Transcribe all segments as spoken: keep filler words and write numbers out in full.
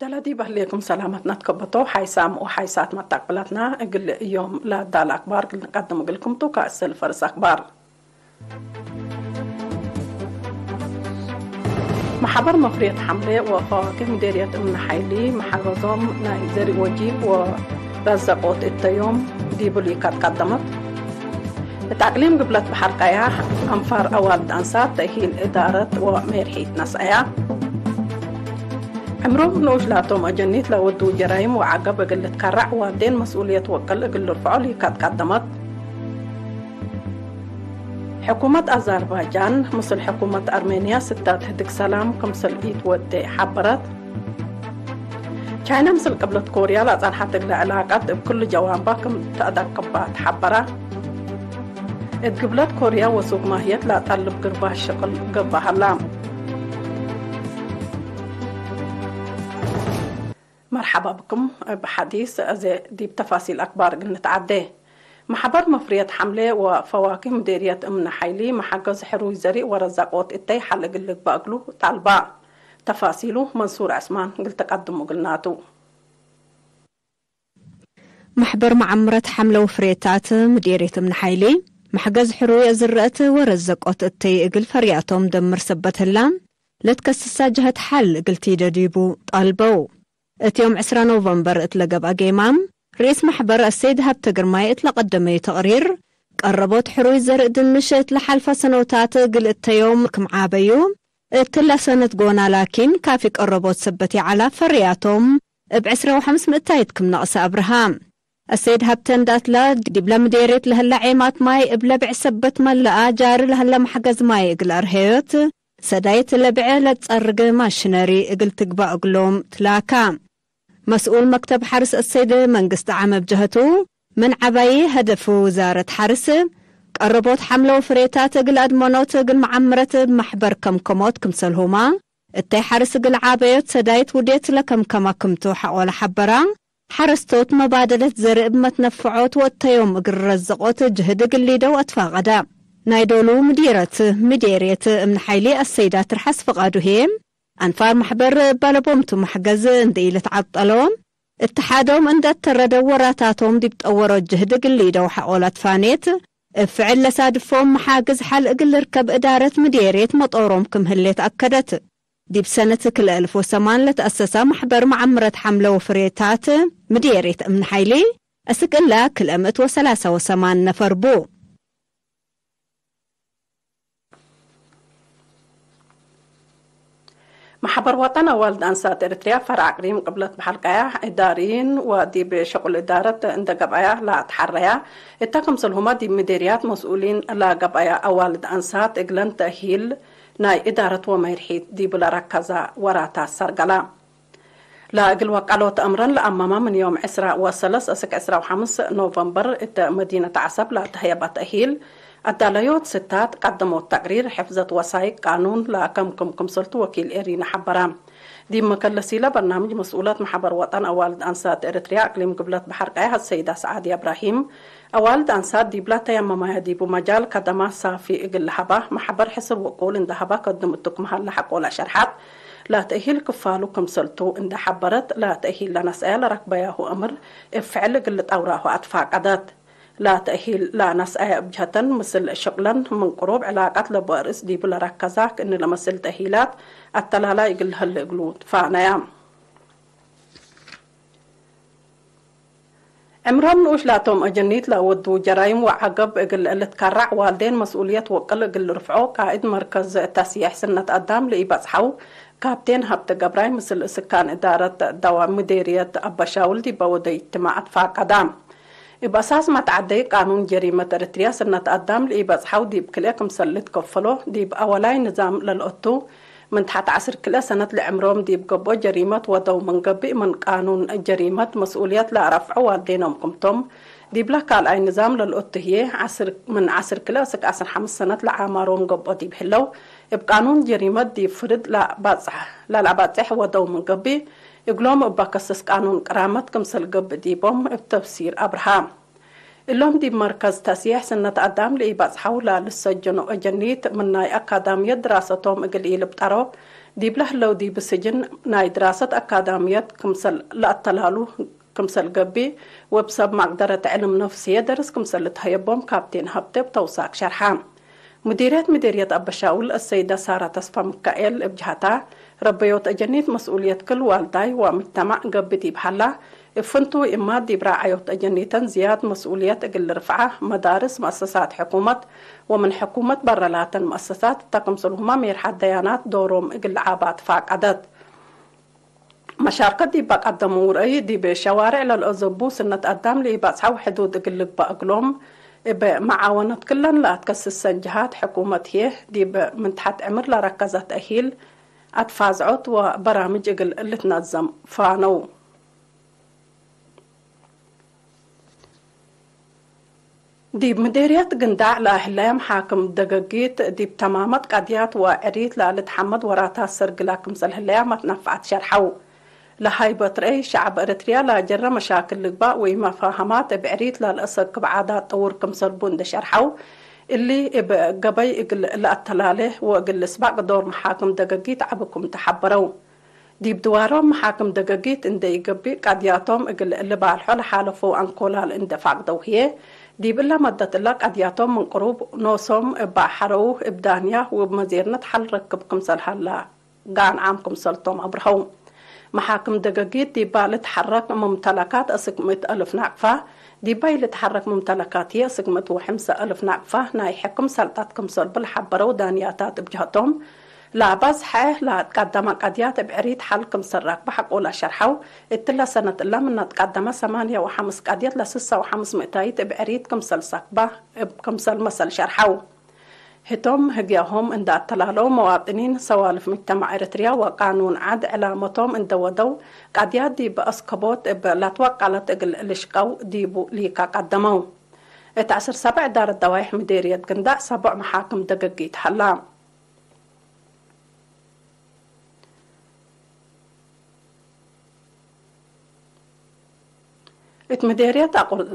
ደለ ዲብ ህሌኩም ሰላመትነ ትከበቶ፣ ሓይሳም ወሓይሳት መታቅብላትና፣ እግል እዮም ለዳለ አክባር እግል ንቀድም እግልኩም ቱ፣ ከእሰል ፈርስ አክባር። መሓበር መፍርየት ሐምሌ ወፈዋክህ ምዴርየት እምነ ሓይሊ፣ መሓገዞም ናይ ዘርእ ወጂብ ወረዘቆት እተዮም ዲብሉ ኢካት ቀደመት። እት አቅሊም ግብለት በሐር ቀያሕ አንፋር አዋልድ አንሳት ተእሂል እዳረት ወሜርሒት ነስአያ። ዕምሮም ንኡሽ ላቶም አጀኒት ለወዱ ጀራይም ወዐገብ እግል ልትከረዕ ዋልዴን መስኡልየት ወቅል እግል ልርፍዖ ሊካት ቀደመት። ሕኩመት አዛርባይጃን ምስል ሕኩመት አርሜንያ ስታት ህድግ ሰላም ክምሰል ኢትወዴ ሐበረት። ቻይና ምስል ቅብለት ኮርያ ለአጸንሐት እግለ ዕላቀት እብ ክሉ ጀዋንባ ክም ተአደቅባ ተሐበረ። እት ግብለት ኮርያ ወሱቅ ማህየት ለአጠልብ ግርባሽ ሽቅል ገብአ ሀላ። መርሐባ ብኩም እብ ሐዲስ፣ አዜ ዲብ ተፋሲል አክባር እግል ንትዓዴ። መሕበር መፍርየት ሐምሌ ወፈዋኪህ ምዴርየት እምነ ሐይሊ፣ መሐገዝ ሕሩይ ዘሪእ ወረዛቆት እተይ ሐል እግል ልግበእ እግሉ ጣልባ። ተፋሲሉ መንሱር ዐስማን እግል ተቀድሙ እግልናቱ። መሕበር መዓምረት ሐምለ ወፍሬታት ምዴርየት እምነ ሐይሊ፣ መሕገዝ ሕሩይ አዝረአት ወረዘቆት እተይ እግል ፈርያቶም ደምር ሰበት ህላ፣ ለትከስሳ ጀሀት ሐል እግል ቲደ ዲቡ ጣልበው። እት ዮም ዕስራ ኖቨምበር እት ለገብአ ጌማም፣ ርኢስ መሕበር አሰይድ ሀብተ ግርማይ እት ለቀደመዩ ተቅሪር፣ ቀረቦት ሕሩይ ዘርእ ድንሽ እት ለሐልፈ ሰኖታት እግል እተዮም ክም ዓበዩ፣ እትለ ሰነት ጎና ላኪን ካፊ ቀረቦት ሰበት ይዐላ ፈርያቶም እብ ዕስራ ወሐምስ ምእታይት ክም ነቅሰ አብርሃ። አሰይድ ሀብተ እንዳትላ፣ ዲብለ ምዴርየት ለህለ ዔማት ማይ እብ ለብዕ ሰበት መልአ ጃሪ ለህለ መሕገዝ ማይ እግል አርሀዮት፣ ሰዳይት ለብዕ ለትጸርግ ማሽነሪ እግል ትግባእ እግሎም ትላካ። መስኡል መክተብ ሐርስ አሰይድ መንግስት ዓም እብ ጀሀቱ፣ ምን ዐባዪ ሀደፍ ውዛረት ሐርስ፣ ቀረቦት ሐምለ ወፍሬታት እግል አድመኖት እግል መዓምረት እብ መሕበር ከምከሞት ክምሰልሁማ፣ እተይ ሐርስ እግል ዓበዮት ሰዳይት ውዴት ለከምከማ ክምቱ ሐቆለ ሐበራ። ሐረስቶት መባደለት ዘርእ እብ መትነፍዖት ወእተዮም እግል ረዘቆት ጅህድ እግል ሊደው አትፋቀደ። ናይ ዶሉ ምዲረት ምዴርየት እምነ ሐይሊ አሰይዳ ትርሐስ ፍቃዱ ህዬ፣ አንፋር መሕበር እበ ለቦምቱ መሕገዝ እንዴ ኢልትዓጠሎ፣ እትሓዶም እንዴ አተረደው ወራታቶም ዲብ ጠወሮ ጅህድ እግል ሊደው ሐቆለ ትፋኔት፣ እብ ፍዕል ለሳድፎም መሓግዝ ሐል እግል ልርከብ እዳረት ምዴርየት መጦሮም ክም ህሌት አከደት። ዲብ ሰነት ክልኤ እልፍ ወሰማን ለተአሰሰ መሕበር መዓምረት ሐምለ ወፍሬታት ምዴርየት እምነ ሐይሊ፣ አስክ እለ ክልኤ ምእት ወሰላሳ ወሰማን ነፈር ቡ። መሐበር ወጠን አዋልድ አንሳት ኤረትርያ ፈርዕ አቅሊም ቅብለት በሐር ቀያሕ፣ እዳርይን ወዲብ ሸቁል እዳረት እንደ ገብአያ ለአትሐረያ፣ እተ ክምሰልሁመ ዲብ ምዴርያት መስኡሊን ለገብአያ አዋልድ አንሳት እግለን ተእሂል ናይ እዳረት ወመይርሒት ዲብ ለረከዘ ወራታት ሰርገላ። ለእግል ወቃሎት አምረን ለአመመ ምን ዮም ዕስራ ወሰለስ እስክ ዕስራ ወሐምስ ኖቨምበር እተ መዲነት ዐሰብ ለተህየበ ተእሂል አዳለዮት ስታት ቀደሞት ተቅሪር ሕፍዘት ወሳይቅ ቃኑን ለአከምክም ክምሰልቱ ወኪል ኤሪነ ሐበረ። ዲብ መከለሲለ በርናምጅ መስኡለት መሐበር ወጠን አዋልድ አንሳት ኤረትርያ አቅሊም ግብለት በሐር ቀያሕ አሰይዳ ሰዓዲ እብራሂም፣ አዋልድ አንሳት ዲብላ ተያመማያ ዲቡ መጃል ከደማት ሳፊ እግል ለሀባ መሐበር ሕስር ወቁል እንደ ሀባ ከድም እቱ ክም ሀለ ሐቆለ ሸርሐት፣ ለተእሂል ክፋሉ ክምሰልቱ እንደ ሐበረት፣ ለተእሂል ለነስአያ ለረክበያሁ አምር እብ ፍዕል እግል ልጠውራሁ አትፋቀደት። ለተእሂል ለነስአያ እብ ጀሀተን ምስል ሽቅለን ምን ቅሩብ ዕላቀት ለበ ርእስ ዲቡ ለረከዛ ክእኒ ለመስል ተእሂላት አተላላይ እግል ለህሌ እግሉ ትፋነያ። ዕምሮም ንኡሽ ላቶም አጀኒት ለአወዱ ጀራይም ወዐገብ እግል ልትከረዕ ዋልዴን መስኡልየት ወቅል እግል ልርፍዖ ቃእድ መርከዝ ተስየሕ ስነት አዳም ለኢበጽሐው ካፕቴን ሀብተ ገብራይ ምስል እስካን እዳረት ደዋ ምዴርየት አበሻውል ዲበ ወደ እጅትማዕ አትፋቀዳ። እብ አሳስ መትዓደይ ቃኑን ጀሪመት ኤረትርያ ስነት አዳም ለኢበጽሐው ዲብ ክልኤ ክምሰል ልትከፈሎ ዲብ አወላይ ንዛም ለልኦቱ ምን ተሐት ዐስር ክልኤ ሰነት ለዕምሮም ዲብ ገብኦ ጀሪመት ወደው ምን ገብእ፣ ምን ቃኑን ጀሪመት መስኡልየት ለአረፍዖ ዋልዴኖም ክምቶም፣ ዲብለ ካልኣይ ንዛም ለልኦቱ ህዬ፣ ዐስር፣ ምን ዐስር ክልኤ እስክ ዐስር ሐምስ ሰነት ለአዕማሮም ገብኦ ዲብ ህለው፣ እብ ቃኑን ጀሪመት ዲብ ፍርድ ለአባጽሕ፣ ለለአባጽሕ ወደው ምን ገብእ፣ እግሎም እበ ከስስ ቃኑን ቅራመት ክምሰል ገብእ ዲቦም እብ ተፍሲር አብርሃ። እሎም ዲብ መርከዝ ተስየሕ ስነት አዳም ለኢበጽሐው ለልሰጀኖ አጀኒት፣ ምን ናይ አካዳምየት ድራሰቶም እግል ኢልብጠሮ፣ ዲብለ ህለው ዲብ ስጅን ናይ ድራሰት አካዳምየት ክምሰል ለአተላሉ ክምሰል ገብእ፣ ወእብ ሰብ መቅደረት ዕልም ነፍስየ ደርስ ክምሰል ልትሀየቦም ካፕቴን ሀብቴ እብ ተውሳክ ሸርሐ። ሙዲርየት ምዴርየት አበሻውል አሰይደ ሳራ ተስፋ ምካኤል እብ ጀሀታ፣ ረበዮት አጀኒት መስኡልየት ክል ዋልዳይ ወምጅተማዕ ገብእ ዲብ ሀላ፣ እብ ፍንቱ እማ ዲብ ራዓዮት አጀኒተን ዝያድ መስኡልየት እግል ልርፍዓ፣ መዳርስ፣ መአሰሳት ሕኩመት ወምን ሕኩመት በረ ላተን መአሰሳት እተ ክምሰልሁመ ሜርሐት ደያናት ዶሮም እግል ለዓባ ትፋቀደት። መሻርከት ዲበ ቀደመው ረአይ፣ ዲብ ሸዋሬዕ ለልአዘቡ ስነት አዳም ለኢበጽሐው ሕዱድ እግል ልግበእ እግሎም፣ እብ መዓወነት ክለን ለአትከስሰን ጀሃት ሕኩመት ህዬ፣ ዲብ ምን ተሐት ዕምር ለረከዘ ተእሂል፣ አትፋዝዖት ወበራምጅ እግል ልትነዘም ፋነው። ዲብ ምዴርየት ግንዳዕ ለአህለየ መሓክም ደገጊት፣ ዲብ ተማመት ቀድያት ወዕሪት ለልትሐመድ ወራታት ሰርግላ ክምሰል ህለያ መትነፍዐት ሸርሐው። ለሀይበት ረአይ፣ ሸዐብ ኤረትርያ ለጀረ መሻክል ልግባእ ወኢመፋሀማት እብ ዕሪት ለልአሰክብ ዓዳት ጥውር ክምሰል ቡ እንዴ ሸርሐው፣ እሊ እብ ገበይ እግል ለአተላሌ ወእግል ልስባቅ ዶር መሓክም ደገጊት ዐቢ ክም ተ ሐበረው። ዲብ ድዋሮም መሓክም ደገጊት እንዴ ኢገብእ፣ ቀድያቶም እግል ልባልሖ ለሓለፈው አንኮላል እንዴ ፋቅደው ህዬ፣ ዲብ እለ መደት እለ ቀድያቶም ምን ቅሩብ ኖሶም እበ ሐረው እብ ዳንያ ወእብ መዜርነት ሐል ረክብ ክምሰል ሀላ ጋን ዓም ክምሰልቶም አብርሀው። መሓክም ደገጊት ዲባ ልትሐረክ ሙምተለካት እስክ ምእት አልፍ ናቅፋ፣ ዲባ ኢልትሐረክ ሙምተለካት ህዬ እስክ ምእት ወሐምሰ አልፍ ናቅፋ ናይ ሕክም ሰልጠት ክምሰል ብልሐበረው ዳንያታት እብ ጀህቶም፣ ለአባዝሐ ለአትቀደመ ቀድያት እብ ዕሪት ሐል ክምሰል ረክበ ሐቆለ ሸርሐው፣ እትለ ሰነት እለ ምነ ትቀደመ ሰማንየ ወሐምስ ቀድየት ለስሳ ወሐምስ ምእታይት እብ ዕሪት ክምሰል ሰክበ እብ ክምሰል መሰል ሸርሐው። ህቶም ህግያሆም እንደ አተላለው መዋጥኒን ሰዋልፍ ምጅተማዕ ኤረትርያ ወቃኑን ዐድ ዕላመቶም እንደ ወደው፣ ቀድያት ዲብ አስከቦት እብ ለትወቀለት እግል ልሽቀው ዲቡ ሊከ ቀደመው። እት ዐስር ሰብዕ እዳረት ደዋይሕ ምዴርየት ግንዳዕ ሰቦዕ መሓክም ደገጊት ሀላ። እት ምዴርየት አቁር-፣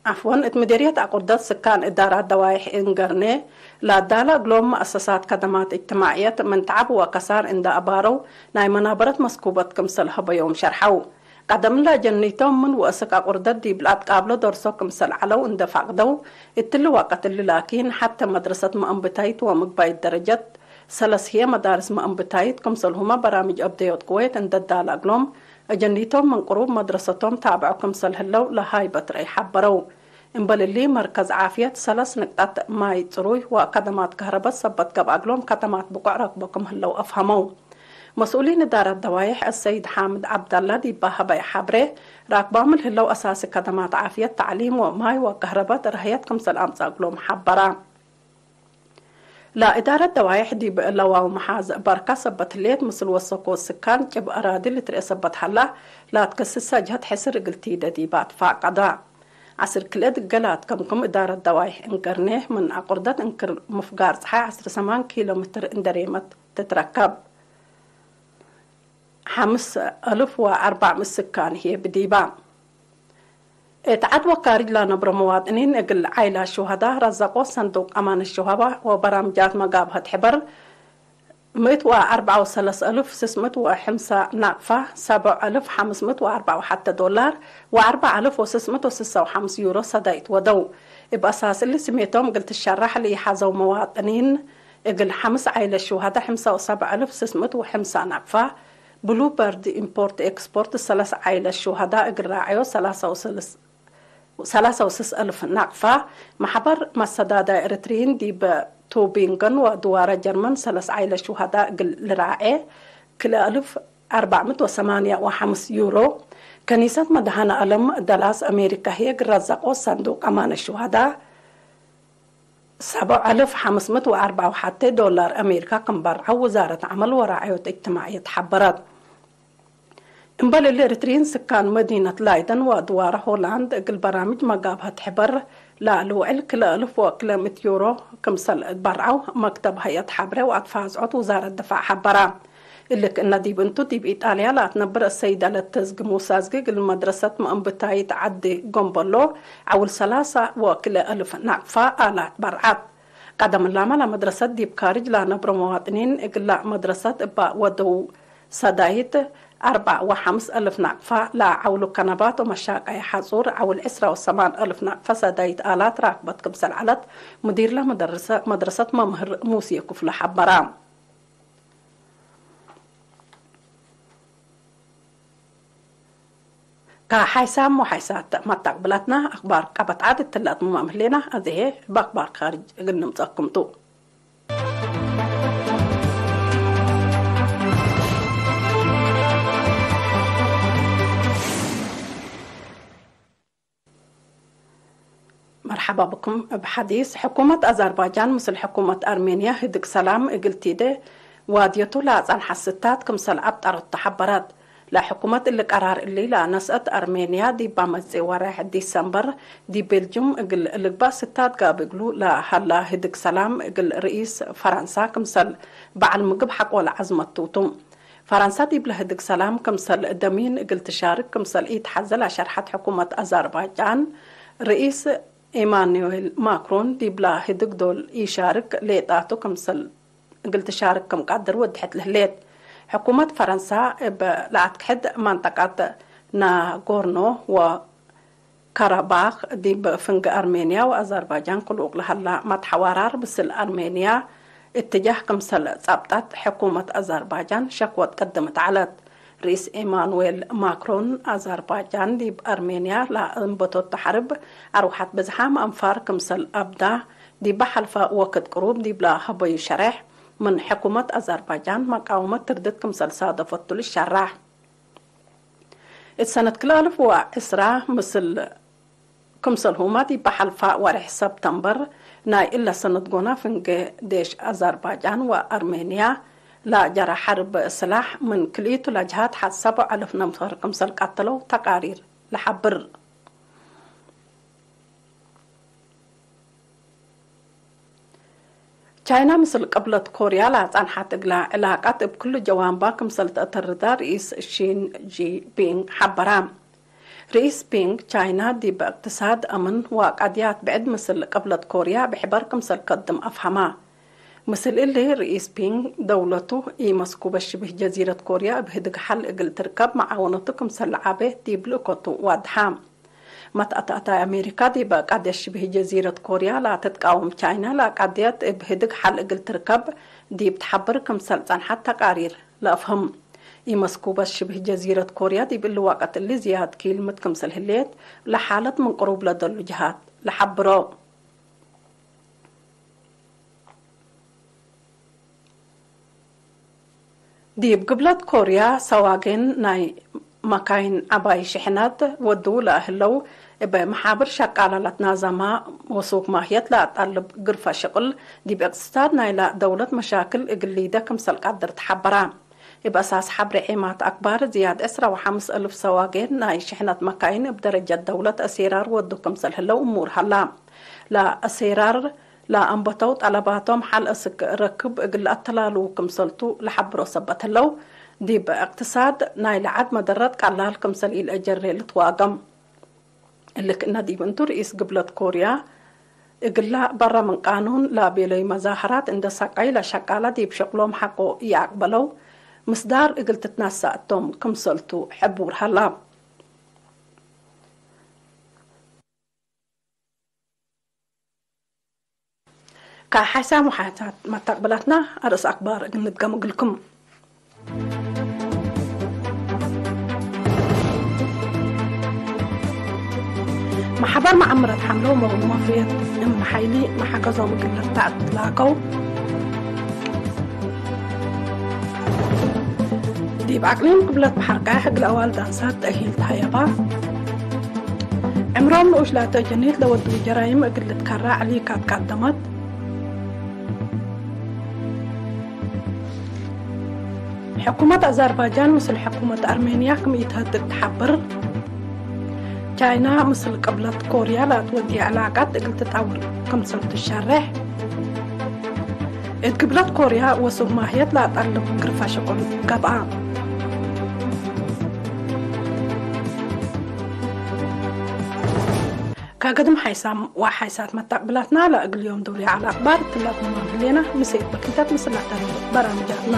ዐፍወን፣ እት ምዴርየት አቁርደት ስካን እዳራት ደዋይሕ እንገርኔ ለአዳለ እግሎም መአሰሳት ከደማት እጅትማዕየት ምን ተዐብ ወከሳር እንደ አባረው ናይ መናበረት መስኩበት ክምሰል ሀበዮም ሸርሐው። ቀደምለ ጀኒቶም ምን ወእስክ አቁርደት ዲብ ለአትቃብሎ ደርሶ ክምሰል ዐለው እንደ ፋቅደው፣ እትሊ ወቀት እሊ ላኪን ሐተ መድረሰት መአንብታይት ወምግባይት ደረጀት ሰለስ ህዬ መዳርስ መአንብታይት ክምሰልሁመ በራምጅ አብደዮት ክወየት እንደ ዳለ እግሎም፣ አጀኒቶም ምን ቅሩብ መድረሰቶም ታብዖ ክምሰል ህለው ለሀይበት ረአይ ሐበረው። እምበል እሊ፣ መርከዝ ዓፍየት ሰለስ ንቅጠት ማይ ጽሩይ ወከደማት ከህረበት ሰበት ገብአ እግሎም ከደማት ብቆዕ ረክቦ ክም ህለው አፍሀመው። መስኡሊን እዳረት ደዋይሕ አሰይድ ሓምድ ዐብደለ ዲባ ሀበየ ሐብሬ፣ ራክባም ለህለው አሳሲ ከደማት ዓፍየት፣ ተዕሊም ወማይ ወከህረበት ረህየት ክምሰል አምጽአ እግሎም ሐበረ። ለእዳረት ደዋይሕ ዲብ ለዋው መሓዝ በርከ ሰበት ህሌት፣ ምስል ወሰኮ ስካን ጭብ አራዲ ልትርኤ ሰበት ሀላ፣ ለአትከስሰ ጀሀት ሕስር እግል ቲደ ዲባ ትፋቀደ። ዐስር ክልኤ ድገላት ከምክም እዳረት ደዋይሕ እንገርኔ ምን አቁርደት እንክር ምፍጋር ጸሓይ ዐስር ሰማን ኪሎ ሜትር እንደ ሬመት ትትረከብ። ሐምስ አልፍ ወአርበዕ ምስካን ህዬ ብዲባ። እት ዐድ ወካርጅ ለነብሮ መዋጥኒን እግል ዓይላ ሹሀዳ ረዘቆ ሰንዱቅ አማን ሹሀባ ወበራምጃት መጋብሀት ሕበር፣ ምእት ወአርበዕ ወሰለስ አልፍ ስስ ምእት ወሐምሳ ናቅፋ፣ ሰብዕ አልፍ ሐምስ ምእት ወአርበዕ ወሐተ ዶላር ወአርበዕ አልፍ ወስስ ምእት ወስሳ ወሐምስ ዩሮ ሰዳይት ወደው። እብ አሳስ እሊ ስሜቶም እግል ትሸራሕ ለኢሐዘው መዋጥኒን፣ እግል ሐምስ ዓይለ ሹሀዳ ሐምሳ ወሰብዕ አልፍ ስስ ምእት ወሐምሳ ናቅፋ፣ ብሉ በርድ ኢምፖርት ኤክስፖርት ሰለስ ዓይለ ሹሀዳ እግል ራዕዮ ሰላሳ ወስስ፣ ሰላሳ ወስስ አልፍ ናቅፋ፣ መሕበር መሰዳዳይ ኤረትርዪን ዲብ ቱቢንገን ወድዋረ ጀርመን ሰለስ ዓይለ ሹሀዳ እግል ልራዔ ክልኤ አልፍ አርበዕ ምእት ወሰማንያ ወሐምስ ዩሮ፣ ከኒሰት መድኃኔ ዓለም ደላስ አሜሪካ ህዬ እግል ረዘቆ ሰንዱቅ አማነ ሹሀዳ፣ ሰብዕ አልፍ ሐምስ ምእት ወአርበዕ ወሐቴ ዶላር አሜሪካ ክም በርዐው ውዛረት ዐመል ወራዕዮት እጅትማዕየት ሐበረት። እምበል እሊ፣ ኤረትርዪን ስካን መዲነት ላይደን ወአድዋረ ሆላንድ እግል በራምጅ መጋብሀት ሕበር ለልውዕል ክልኤ አልፍ ወክልኤ ምእት ዩሮ ክምሰል በርዐው መክተብ ሀይአት ሐብሬ ወአትፋዝዖት ውዛረት ድፋዕ ሐበረ። እሊ ክእነ ዲብ እንቱ፣ ዲብ ኢጣልያ ለአትነብር አሰይደ ለተዝጊ ሙሳዝጊ እግል መድረሰት መአንብታይት ዐዲ ጎምበሎ ዐውል ሰላሳ ወክልኤ አልፍ ናቅፋ አላት በርዐት። ቀደም እላመ ለመድረሰት ዲብ ካርጅ ለነብሮ መዋጥኒን እግላ መድረሰት እበ ወደው ሰዳይት አርበዕ ወሐምስ እልፍ ናቅፋ ለዐውሉ ከነባት ወመሻቀይ ሐጹር ዐውል ዕስራ ወሰማን እልፍ ናቅፋ ሰዳይት አላት ራክበት ክምሰል ዐለት ሙዲር ለመደርሰ-፣ መድረሰት መምህር ሙሴ ክፍሉ ሐበረ። ከሓይሳም ወሓይሳት መታቅብላትና አክባር ቀበት ዐድ እትለ አትምማም ህሌና፣ አዜ እብ አክባር ካርጅ እግል ንምጸኩም ቱ። መርሐባ ብኩም። እብ ሐዲስ፣ ሕኩመት አዘርባጃን ምስል ሕኩመት አርሜንያ ህድግ ሰላም እግል ቲዴ ዋድየቱ ለአጸንሐት ስታት ክምሰል አብጠረቱ ሐበረት። ለሕኩመት እሊ ቀራር እሊ ለአነስአት አርሜንያ፣ ዲብ መጽኢ ወሬሕ ዲሰምበር ዲብ ቤልጅም እግል ልግባእ ስታት ጋብእ እግሉ ለሀላ ህድግ ሰላም እግል ርኢስ ፈረንሳ ክምሰል በዐል ምግብ ሐቆ ለዐዝመቱ ቱ። ፈረንሳ ዲብለ ህድግ ሰላም ክምሰል ደሚን እግል ትሻርክ ክምሰል ኢተሐዘ ለሸርሐት ሕኩመት አዘርባጃን፣ ርኢስ ኤማኑኤል ማክሮን ዲብለ ህድግ ዶል ኢሻርክ ሌጣቱ ክምሰል እግል ትሻርክ ክም ቀድር ወድሐት ለህሌት። ሕኩመት ፈረንሳ እብ ለአትክሕድ መንጠቀት ናጎርኖ ወ ካራባክ ዲብ ፍንጌ አርሜንያ ወአዘርባጃን ክሉቅ ለሀላ መትሐዋራር ምስል አርሜንያ እትጃህ ክምሰል ጸብጠት ሕኩመት አዘርባጃን ሸክወት ቀድመት ዐለት። ርኢስ ኤማኑኤል ማክሮን፣ አዘርባጃን ዲብ አርሜንያ ለአንበተቱ ሐርብ አርወሐት ብዝሓም አንፋር ክምሰል አብዳ፣ ዲበ ሐልፈ ወክድ ቅሩብ ዲብለ ሀበዩ ሸሬሕ፣ ምን ሕኩመት አዘርባጃን መቃወመት ትርድት ክምሰል ሳደፈቱ ልሸራሕ። እት ሰነት ክልኤ አልፍ ወዕስራ ምስል ክምሰልሁመ ዲብ ሐልፈ ወሬሕ ሰብተምበር ናይ እለ ሰነት ጎነ ፍንጌ ዴሽ አዘርባጃን ወአርሜንያ ለጀረ ሐርብ ስላሕ ምን ክልኢቱ ለጀሃት ሐድ ሰብዑ አልፍ ነፍር ክምሰል ቀተለው ተቃሪር ለሐብር። ቻይና ምስል ቅብለት ኮርያ ለአጸንሐት እግላ ዕላቀት እብ ክሉ ጀዋንባ ክምሰል ተአተርዳ ርኢስ ሺን ጂንፒንግ ሐበራ። ርኢስ ፒንግ ቻይና ዲብ እቅትሳድ፣ አምን ወቀድያት ብዕድ ምስል ቅብለት ኮርያ ብሕበር ክምሰል ከድም አፍሀማ። ምስል እሊ ርኢስ ፒንግ ደውለቱ ኢመስኩበ ሽብህ ጀዚረት ኮርያ እብ ህድግ ሐል እግል ትርከብ መዓወነቱ ክምሰል ለዐቤ ዲብ ልእኮቱ ዋድሐ። መትአትአታይ አሜሪካ ዲበ ቀድየት ሽብህ ጀዚረት ኮርያ ለትትቃወም ቻይና ለቀድየት እብ ህድግ ሐል እግል ትርከብ ዲብ ተሐብር ክምሰል ጸንሐት ተቃሪር ለአፍህም። ኢመስኩበት ሽብህ ጀዚረት ኮርያ ዲብ እሊ ወቅት እሊ ዝያድ ኪልምት ክምሰል ህሌት ለሓለት ምን ቅሩብ ለደሉ ጀሃት ለሐብሮ። ዲብ ግብለት ኮርያ ሰዋጌን ናይ መካይን ዐባይ ሽሕናት ወዱ ለህለው፣ እብ መሓብር ሸቃላ ለትናዘማ ወሱግ ማህየት ለአጣልብ ግርፈ ሽቅል፣ ዲብ እቅትሳድ ናይላ ደውለት መሻክል እግል ሊደ ክምሰል ቀድር ተሐበራ። እብ አሳስ ሐብሬ ዔማት አክባር፣ ዝያድ ዕስራ ወሐምስ እልፍ ሰዋጌን ናይ ሽሕነት መካይን እብ ደረጀት ደውለት አሴራር ወዱ ክምሰል ህለው እሙር ሀላ። ለአሴራር ለአንበተው ጠለባቶም ሐል እስክ ረክብ እግል ለአተላልዉ ክምሰልቱ ለሐብሮ ሰበት ህለው፣ ዲብ እቅትሳድ ናይለ ዐድ መደረት ቀላል ክምሰል ኢለአጀሬ ልትዋገም። እሊ ክእነ ዲብ እንቱ፣ ርኢስ ግብለት ኮርያ እግላ በረ ምን ቃኑን ለቤለዩ መዛሀራት እንዴ ሰቀዩ፣ ለሸቃለ ዲብ ሸቅሎም ሐቆ ኢአቅበለው ምስዳር እግል ትትነሰእ እቶም ክምሰልቱ ሕቡር ሀላ። ከሐሳም ወሐታት መታቅብላትና አርእስ አክባር እግል ንድገም እግልኩም። መሐበር መዐምረት ሐምለ ወመግቡ መፍርየት እም ሐይሊ መሐገዞም እግል ልርታዕ ትላከው። ዲብ አቅሊም ቅብለት በሐር ቃሕ እግል አዋልድ አንሳት ተእሂል ተሀየባ። ዕምሮም ንኡሽ ላተ ጀኒት ለወዱ ጀራይም እግል ልትከራ ዕሊ ካብ ቀደመት። ሕኩመት አዘርባጃን ምስል ሕኩመት አርሜንያ ክም ኢትሀድግ ተሐብር። ቻይና ምስል ቅብለት ኮርያ ለአትወድየ ዕላቃት እግል ትጠውር ክምሰል ትሸሬሕ። እት ግብለት ኮርያ ወሱግ ማህየት ለአጠልብ ግርፋ ሽቁል ገብአ። ከገድም ሓይሳም ወሓይሳት መታቅብላትና ለእግል ዮም ዶል ዐለ አክባር እትላትምኖም ህሌና። ምሴት በክንተት ምስል ለአተርፍ በራምጃትና።